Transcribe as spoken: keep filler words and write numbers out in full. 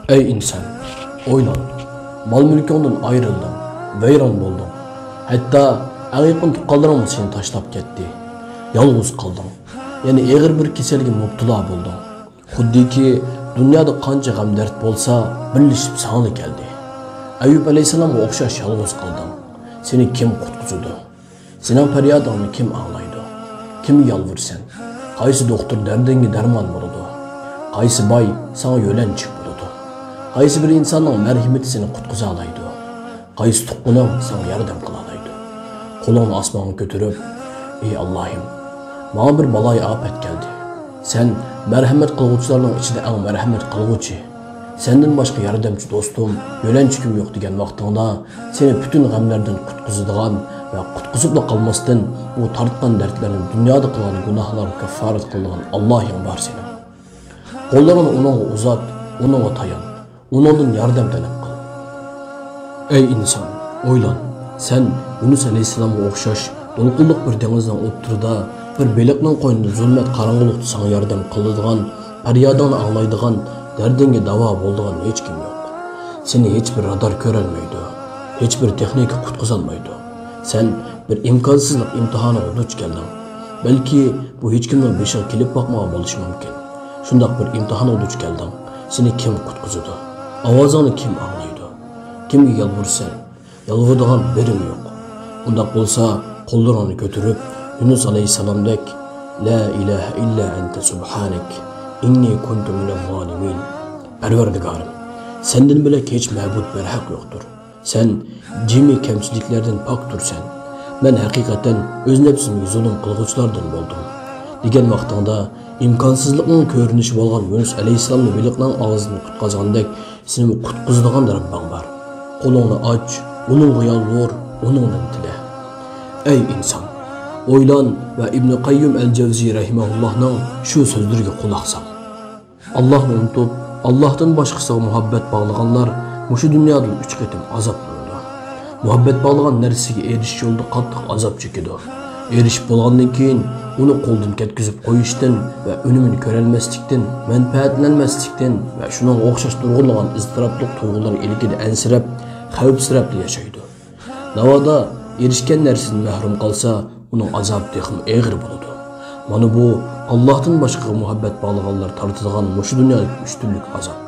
ئەي ئىنسان، ئويلان، مال-مۈلكۈڭدىن ئايرىلدىڭ، ۋەيران بولدۇڭ. ھەتتا ئەڭ يېقىن تۇغقانلىرىڭمۇ سېنى تاشلاپ كەتتى. يالغۇز قالدىڭ. يەنە ئېغىر بىر كېسەلگە مۇپتىلا بولدۇڭ. خۇددىكى دۇنيادا قانچە غەم-دەرد بولسا، بىرلىشىپ ساڭىلا كەلدى. ئەييۇب ئەلەيھىسسالامغا ئوخشاش يالغۇز قالدىڭ. سېنى كىم قۇتقۇزىدۇ؟ سېنىڭ پەريادىڭنى كىم ئاڭلايدۇ؟ كىمگە يالۋۇرىسەن؟ قايسى دوختۇر دەردىڭگە دەرمان بولىدۇ؟ قايسى باي ساڭا يۆلەنچۈك بولىدۇ؟ قايسى بىر ئىنساننىڭ مەرھىمىتى سېنى قۇتقۇزالايدۇ؟ قايسى تۇغقىنىڭ ساڭا ياردەم قىلالايدۇ؟ قولۇڭنى ئاسمانغا كۆتۈرۈپ، ئى ئاللاھىم، ماڭا بىر بالايىئاپەت كەلدى. سەن مەرھەمەت قىلغۇچىلارنىڭ ئىچىدە ئەڭ مەرھەمەت قىلغۇچى. سەندىن باشقا ياردەمچى دوستۇم، يۆلەنچۈكۈم يوق دېگەن ۋاقتىڭدا، سېنى پۈتۈن غەملەردىن قۇتقۇزىدىغان ۋە قۇتقۇزۇپلا قالماستىن، ئۇ تارتقان دەردلەرنى، دۇنيادا قىلغان گۇناھلارنى كاففارەت قىلىدىغان ئاللاھىڭ بار سېنىڭ. قوللىرىڭنى ئۇنىڭغا ئۇزات، ئۇنىڭغا تايان، ئۇنىڭدىن ياردەم تەلەپ قىل. ئەي ئىنسان، ئويلان، سەن يۇنۇس ئەلەيھىسسالامغا ئوخشاش دولقۇنلۇق بىر دېڭىزنىڭ ئوتتۇرىدا، بىر بېلىقنىڭ قوينىدا زۇلمەت قاراڭغۇلۇقتا ساڭا ياردەم قىلىدىغان، پەريادىڭنى ئاڭلايدىغان، دەردىڭگە داۋا بولىدىغان ھېچكىم يوق. سېنى ھېچبىر رادار كۆرەلمەيدۇ، ھېچبىر تېخنىكا قۇتقۇزالمايدۇ. سەن بىر ئىمكانسىزلىق ئىمتىھانىغا دۇچ كەلدىڭ. بەلكى بۇ ھېچكىمنىڭ بېشىغا كېلىپ باقمىغان بولۇشى مۇمكىن. شۇنداق بىر ئىمتىھانغا دۇچ كەلدىڭ. سېنى كىم قۇتقۇزىدۇ؟ ئاۋازىڭنى كىم ئاڭلايدۇ؟ كىمگە يالۋۇرىسەن؟ يالۋۇرىدىغان بىرىم يوق. ئۇنداق بولسا، قوللىرىڭنى كۆتۈرۈپ، يۇنۇس ئەلەيھىسسالامدەك، لا ئىلاھە ئىللا ئەنتە سۇبھانەك، ئىننى كۇنتۇ مىنەز زالىمىن. پەرۋەردىگارىم، سەندىن بۆلەك ھېچ مەبۇد بەرھەق يوقتۇر. سەن جىمى كەمچىلىكلەردىن پاكتۇرسەن. مەن ھەقىقەتەن ئۆز نەپسىمگە زۇلۇم قىلغۇچىلاردىن بولدۇم، دېگەن ۋاقتىڭدا، ئىمكانسىزلىقنىڭ كۆرۈنۈشى بولغان يۇنۇس ئەلەيھىسسالامنى بېلىقنىڭ ئاغزىدىن قۇتقۇزغاندەك، سېنىمۇ قۇتقۇزىدىغان رەببىڭ بار. قولۇڭنى ئاچ، ئۇنىڭغا يالۋۇر، ئۇنىڭدىن تىلە. ئەي ئىنسان، ئويلان ۋە ئىبنى قەييۇم ئەل جەۋزى رەھىمەھۇللاھنىڭ شۇ سۆزلىرىگە قۇلاق سال. ئاللاھنى ئۇنتۇپ، ئاللاھتىن باشقىسىغا مۇھەببەت باغلىغانلار مۇشۇ دۇنيادىلا ئۈچ قېتىم ئازابلىنىدۇ. مۇھەببەت باغلىغان نەرسىگە ئېرىشىش يولىدا قاتتىق ئازاب چېكىدۇ. ئېرىشىپ بولغاندىن كېيىن، ئۇنى قولدىن كەتكۈزۈپ قويۇشتىن ۋە ئۈنۈمىنى كۆرەلمەسلىكتىن، مەنپەئەتلەنمەسلىكتىن ۋە شۇنىڭغا ئوخشاش نۇرغۇنلىغان ئىزتىراپلىق تۇيغۇلار ئىلكىدە ئەنسىرەپ، خەۋپسىرەپلا ياشايدۇ. ناۋادا ئېرىشكەن نەرسىدىن مەھرۇم قالسا، ئۇنىڭ ئازابى تېخىمۇ ئېغىر بولىدۇ. مانا بۇ، ئاللاھتىن باشقىغا مۇھەببەت باغلىغانلار تارتىدىغان مۇشۇ دۇنيادىكى ئۈچ تۈرلۈك ئازابتۇر.